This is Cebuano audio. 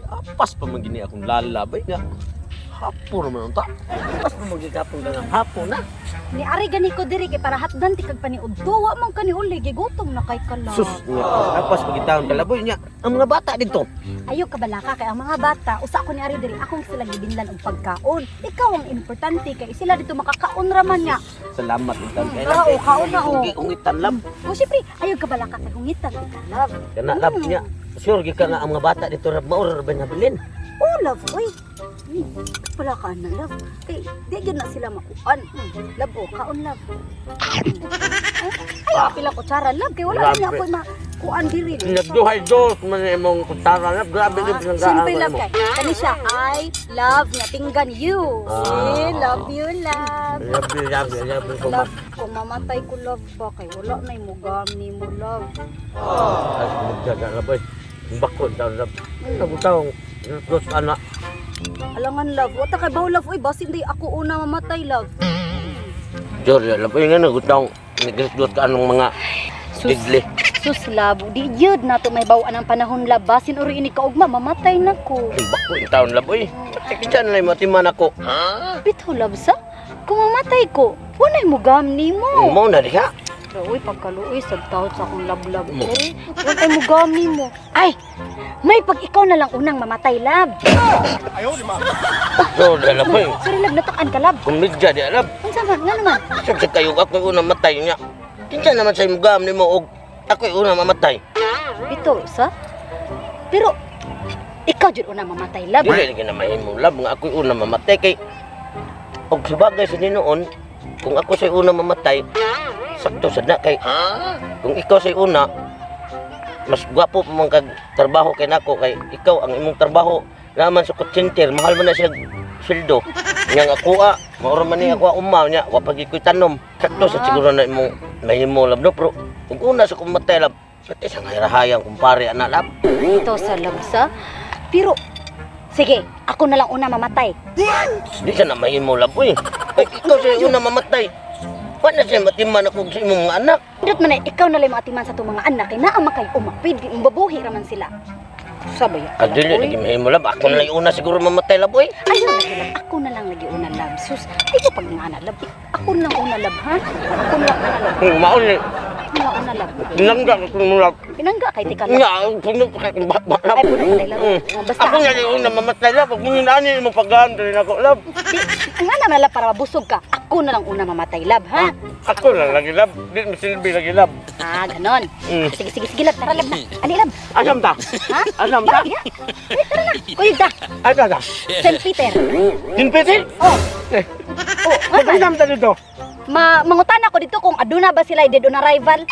Apas pa man gini akong lalabay nga. Hapon naman unta. Apas pa man gikapon ka nga hapon na. Ni ari gani ko diri kay para hatdan ti kag paniudto, wa man kani uli, gigutom na kay kala. Sus, nga apas pa gitawon kalaboy niya. Ang mga bata dito. Ayo kabalaka kay ang mga bata, usa ko ni ari diri akong sila gibinlan og pagkaon. Ikaw ang importante kay sila dito makakaon ra man nga. Salamat intan kay Tara, oh, kaon na, oh. Ungitan lab. O syempre, ayo kabalaka kay hungitan ti ka, love. Kana lab niya. Sure gyud ka nga ang mga bata dito rab mao ra ba nabilin. Oh, love, oy. Wala ka na, love. Kay, di gyud na sila makuan. Love, oh, kaon, love. Ay, pila kutsara, love. Kay wala na Grabe. ako makuan diri. Nagduhay dos man imong kutsara lab. Grabe gyud pinanggaan. Siyempre, love, kay. Kani siya, I love nga tinggan you. Ah. Eh, love you, love. Grabe, grabe, grabe ko. Love, kung mamatay ko, love ba, kay wala na mo gami mo, love. Ay, magdaga lab oy. Bakon daw lab. Nagutawng dos ana. Alangan, love. Wata kay baw, love. Uy, basin di ako una mamatay, love. Jor, lab oy nga nagutawng nagdot ka anong mga Sus. digli. Sus, love, di yun na to may bawaan ang panahon, love. Basin uri ini kaugma, mamatay na ko. Ay, bako yung taon lab oy. Kinsa na lang matiman ako. Bitaw, love, sa? Kung mamatay ko, walay mo gamni mo. Mo na diha. Uy, pagkaluoy, sagtawad sa akong love-love. Mo. Eh, walay mo gamni mo. Ay, may pag ikaw na lang unang mamatay, love. Jor, lab oy. Sorry, love, natukan ka, love. Kumidya di lab. Unsa man, nga naman. Sa kayo ako una matay niya. Kinsa naman sa imong gam nimo og ako una mamatay. Bitaw, sa? Pero, ikaw jud unang mamatay, love. Dili lagi na mahimo lab nga ako una mamatay kay og sabagay sa noon kung ako say una mamatay sakto sad na kay kung ikaw say una mas gwapo pa man kag trabaho kay nako kay ikaw ang imong trabaho naman sa kutsinter mahal man na siya sweldo nya nga kuha mao ra man ni ako umaw nya wa pa gid ko'y tanom sakto sa siguro na imong mahimo lab no pero kung una sa kong matay lab pati sa ngahirahayang kumpare ana lab. Bitaw sa love, sa? Pero, sige, ako na lang una mamatay. Di siya na mahimo lab uy. Ay, ikaw siya una mamatay. Wa na siya matiman ako sa imong mga anak. Dut man ay, ikaw na lang matiman sa itong mga anak kay naa man kay umapid mabuhi ra man sila. Sabay. Ah, dili lagi mahimo lab. Ako na lang yung una siguro mamatay lab uy. Ayaw lagi love, ako na lang lagi una love. Sus, ay ko pag nga na love. Ako na lang una love ha. Ako na lang una love. Maon ni Ako na lang una love. nangga ko mo lab. Pinangga kay tika love. Nga, puno pa kay ba lab. Ay, puno kay lab. Oh, basta. Ako na lang yung una mamatay lab. Pag mga ani mo paggaan dili nako lab. Di, ang nga naman love para mabusog ka. Ako na lang una mamatay love ha. Ako na lang lagi lab. Di masilbi lagi lab. Ah, ganon. Sige, sige, sige love. Tara love na. Ali love. Asam ta? Ha? Asam ta? Ya, ya. Eh, tara na. Kuyog ta. Ay ta. St. Peter. Dinpitin? Oh. Eh. Oh, nga man. Magandam ta dito. Mangutana ko dito kung aduna ba sila dead on arrival.